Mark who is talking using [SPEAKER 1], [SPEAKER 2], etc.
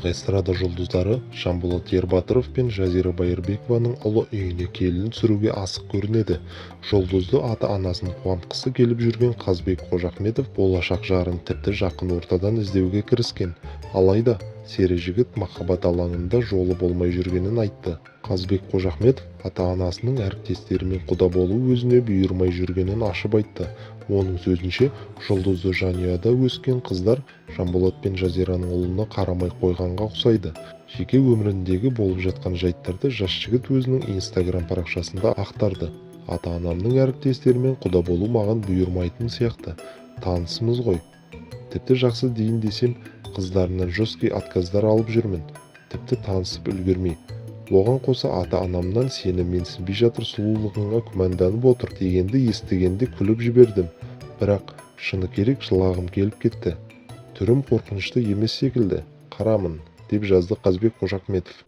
[SPEAKER 1] Қазақстандық эстрада жұлдыздары Жанболат Ербатыров пен Жазира Байырбекованың ұлы үйіне келін түсіруге асық көрінеді. Жұлдызды ата-анасын қуантқысы келіп жүрген Қазбек Қожахметов болашақ жарын тіпті жақын ортадан іздеуге кіріскен. Алайда сері жігіт махаббат алаңында жолы болмай жүргенін айтты. Қазбек Қожахметов ата-анасының әріптестерімен құда болу өзіне бұйырмай жүргенін ашып айтты. Оның сөзінше, жұлдызды жанұяда өскен қыздар Жанболат пен Жазираның ұлына қарамай қойғанға ұқсайды. Жеке өміріндегі болып жатқан жайттарды жас жігіт өзінің Инстаграм парақшасында ақтарды. Ата-анамның әріптестерімен құда болу маған бұйырмайтын сияқты. Танысымыз ғой. Тіпті жақсы дейін десем, қыздарынан жесткий отказдар алып жүрмін. Тіпті танысып үлгермей. Оған қоса ата-анамнан сені менсінбей жатыр, сұлулығыңа күмәнданып отыр дегенді естігенде күліп жібердім. Бірақ шыны керек, жылағым келіп кетті. Түрім қорқынышты емес секілді. Қарамын, деп жазды Қазбек Қожахметов.